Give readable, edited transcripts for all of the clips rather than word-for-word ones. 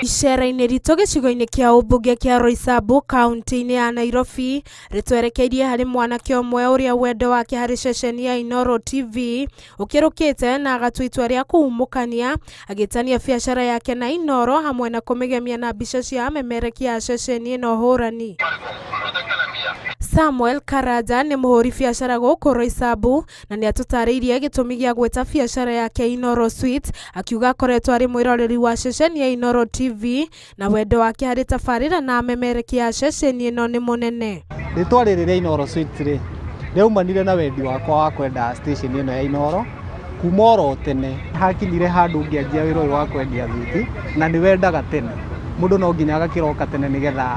Icera-inĩ ritũ gĩcigo-inĩ kĩa ũmbunge kĩa Roysambu kaunti-inĩ ya Nairobi rĩtwerekeirie harĩ mwanake ũmwe ũrĩa wendo wake harĩ ceceni ya Inooro TV ũkĩrũkĩte na agatua itua rĩa kũhumũkania agĩtania biacara yake na Inooro hamwe na kũmĩgemia na mbica cia amemerekia a ceceni ĩno hũrani. Samuel Karanja nĩ mũhũri biacara gũkũ Roysambu na nĩ atũtarĩirie gĩtũmi gĩa gwĩta biacara yake Inooro Sweets, akiuga akoretwo arĩ mwĩroreri wa ceceni ya Inooro TV na wendo wake harĩ tabarĩra na amemerekia a ceceni ĩno nĩ mũnene. Rĩtwa rĩrĩ rĩa Inooro Sweets rĩ, rĩaumanire na wendi wakwa wa kwenda station ĩno ya Inooro kuma oro tene. Hakinyire handũ ngĩanjia wĩra ũyũ wa kwendia thwiti na nĩ wendaga tene. Mũndũ no nginya agakĩroka tene nĩgetha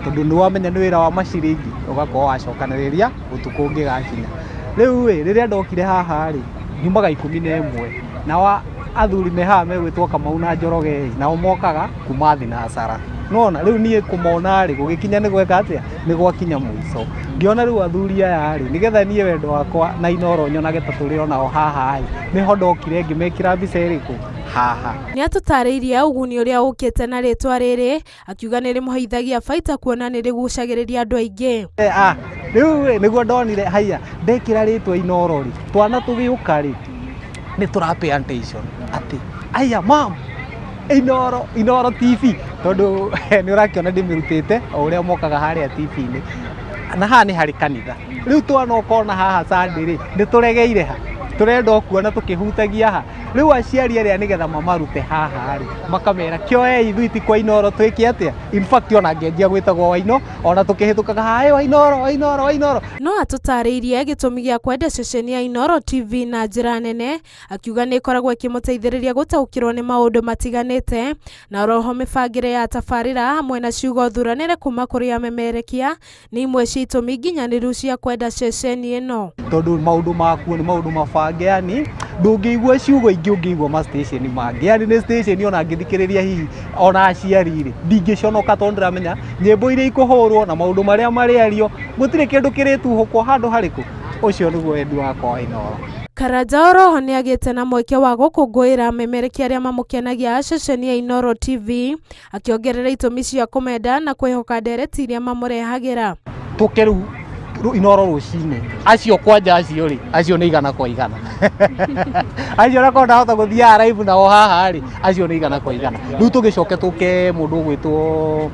tondũ nĩ wamenya nĩ wĩra wa maciringi ũgakorwo wacokanĩrĩria ũtukũ ũngĩgakinya. Rĩu ĩ, rĩrĩa ndokire haha rĩ, nyumaga 11 nao athuri me haha megwĩtwo Kamau na Njoroge ĩ, nao mokaga kuma thinacara. Nĩwona, rĩu niĩ kũmona rĩ, gũgĩkinya nĩ gweka atĩa, nĩ gwakinya mũico. Ngĩona rĩu athuri aya rĩ, nĩgetha niĩ wendo wakwa na Inooro nyonage ta tũrĩ onao haha ĩ, nĩho ndokire ngĩmekĩra mbica ĩrĩkũ, haha. Nĩ atũtarĩirie ũguni ũrĩa ũkĩte na rĩtwa rĩrĩ, akiuga nĩ rĩmũheithagia baita kuona nĩ rĩgucagĩrĩria andũ aingĩ. Rĩu ĩ, nĩguo ndonire haiya ndekĩra rĩtwa Inooro rĩ, twana tũgĩũka rĩ, nĩ tũra pay attention atĩ aya mam Inooro, Inooro TV tondũ nĩ ũrakĩona ndĩmĩrutĩte o ũrĩa mokaga harĩa TV-inĩ. Na haha nĩ harĩ kanitha. Rĩu twana ũkona haha Sunday rĩ, nĩ tũregeire ha, tũrenda o kuona tũkĩhutagia ha. Rĩu aciari arĩa nĩgetha mamarute haha rĩ, makamera kĩoei thwiti kwa Inooro twĩke atĩa. In fact ona ngĩanjia gwĩtagwo Waino, ona tũkĩhĩtũkaga haha, Wainooro, Wainooro, Wainooro. No atũtarĩirie gĩtũmi gĩa kwenda ceceni ya Inooro TV na njĩra nene, akiuga nĩ ĩkoragwo ĩkĩmũteithĩrĩria gũtaũkĩrwo nĩ maũndũ matiganĩte, na oroho mĩbangĩre ya tabarĩra hamwe na ciugo thuranĩre kuma kũrĩ amemerekia nĩ imwe cia itũmi nginyanĩru cia kwenda ceceni ĩno. Tondũ maũndũ makuo nĩ maũndũ mabange, yani ndũngĩigua ciugo ingĩ ũngĩigua ma station mangĩ, yani nĩ station ona ngĩthikĩrĩria hihi ona aciari rĩ, ndingĩconoka tondũ ndĩramenya nyĩmbo iria ikũhũrwo na maũndũ marĩa marĩario, gũtirĩ kĩndũ kĩrĩtuhũkwo handũ harĩkũ. Ũcio nĩguo wendi wakwa wa Inooro. Karanja oroho nĩ agĩte na mweke wa gũkũngũĩra amemerekia arĩa mamũkenagia a ceceni ya Inooro TV, akĩongerera itũmi cia kũmenda na kwĩhoka ndereti iria mamũrehagĩra. Tũke rĩu Inooro rũcinĩ, acio kwanja acio rĩ, acio nĩ igana kwa igana. Acio onakorwo ndahota gũthiaga live nao haha rĩ, acio nĩ igana kwa igana. Rĩu tũgĩcoke tũke mũndũ ũgwĩtwo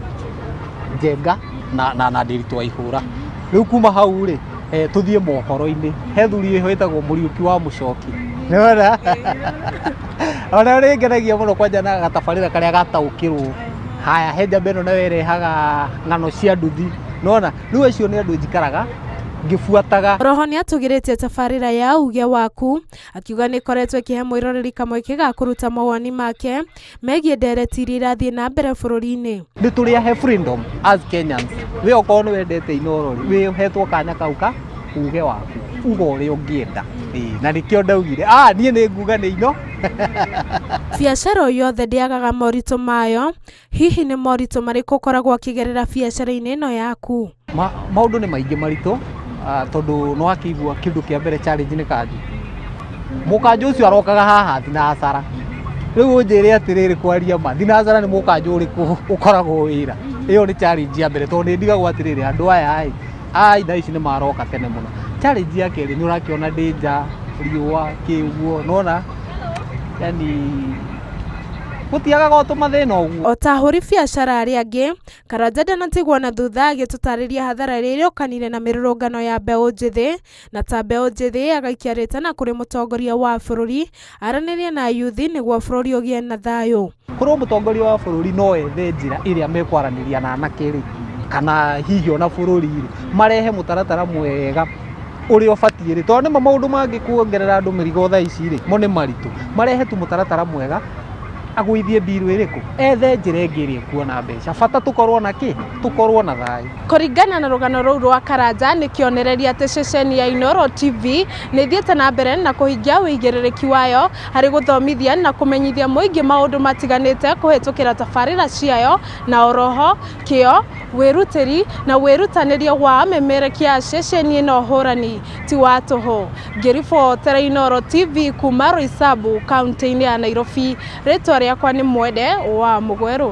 Njenga na Ndiritu wa Ihũra. Rĩu kuma hau rĩ, tũthiĩ mohoro-inĩ. He thuri ĩho ĩtagwo Mũriũki wa Mũcoki. Nĩwona? Ona nĩ ngenagia mũno kwanja na gatabarĩra karĩa gataũkĩrwo. Haya, he njamba ĩno nayo ĩrehaga ng'ano cia nduthi. Nĩwona? Rĩu acio nĩ andũ njikaraga ngĩbuataga. Oroho nĩ atũgĩrĩtie tabarĩra ya uge waku, akiuga nĩ ĩkoretwo ĩkĩhe mwĩroreri kamweke ga kũruta mawoni make megiĩ ndereti iria irathiĩ na mbere bũrũri-inĩ. Nĩ tũrĩ ahe freedom as Kenyans. We okorwo nĩ wendete Inooro rĩ, wĩ ũhetwo kanya kau ka uge waku, uga ũrĩa ũngĩenda. Na nĩkĩo ndaugire, niĩ nĩ nguga nĩ ino. Biacara o yothe ndĩagaga moritũ mayo, hihi nĩ moritũ marĩkũ ũkoragwo ũkĩgerera biacara-inĩ ĩno yaku? Maũndũ nĩ maingĩ maritũ, tondũ nĩ wakĩigua kĩndũ kĩa mbere challenge nĩ kanjũ. Mũkanjũ ũcio arokaga haha thinacara. Rĩu ũnjĩre atĩrĩrĩ kwaria ma, thinacara nĩ mũkanjũ ũrĩkũ ũkoragwo wĩra? Ĩyo nĩ challenge ya mbere tondũ nĩ ndigagwo atĩrĩrĩ andũ aya ĩ, ai thaa ici nĩ maroka tene mũno. Challenge ya kerĩ nĩ ũrakĩona ndĩ nja, riũa, kĩ ũguo, nĩwona yani gũtiagaga o tũmathĩna ũguo. O ta ahũri biacara arĩa angĩ, Karanja ndanatigwo na thutha agĩtũtarĩria hathara ĩrĩa ĩrĩũkanire na mĩrũrũngano ya mbeũ njĩthĩ, na ta mbeũ njĩthĩ agaikia rĩtana kũrĩ mũtongoria wa bũrũri aranĩrie na ayuthi nĩguo bũrũri ũgĩe na thayũ. Korwo mũtongoria wa bũrũri no ethe njĩra ĩrĩa mekwaranĩria na anake rĩ, kana hihi ona bũrũri rĩ, marehe mũtaratara mwega ũrĩa ũbatiĩ rĩ, tondũ nĩma maũndũ mangĩ kuongerera andũ mĩrigo thaa ici rĩ, mo nĩ maritũ. Marehe tu mũtaratara mwega, agũithie mbiru ĩrĩkũ, ethe njĩra ĩngĩ ĩrĩa ekuona mbeca, bata tũkorwo na kĩ, tũkorwo na thayũ. Kũringana na rũgano rũu rwa Karanja nĩ kĩonereria atĩ ceceni ya Inooro TV nĩ ĩthiĩte na mbere na kũhingia ũigĩrĩrĩki wayo harĩ gũthomithia na kũmenyithia mũingĩ maũndũ matiganĩte kũhĩtũkĩra tabarĩra ciayo na oroho kĩo, wĩrutĩri na wĩrutanĩria wa amemerekia a ceceni ĩno hũrani ti wa tũhũ. Ngĩribotera Inooro TV kuma Roysambu kaunti-inĩ ya Nairobi, rĩtwa Rĩtwa rĩakwa nĩ Mwende wa Mũgwerũ.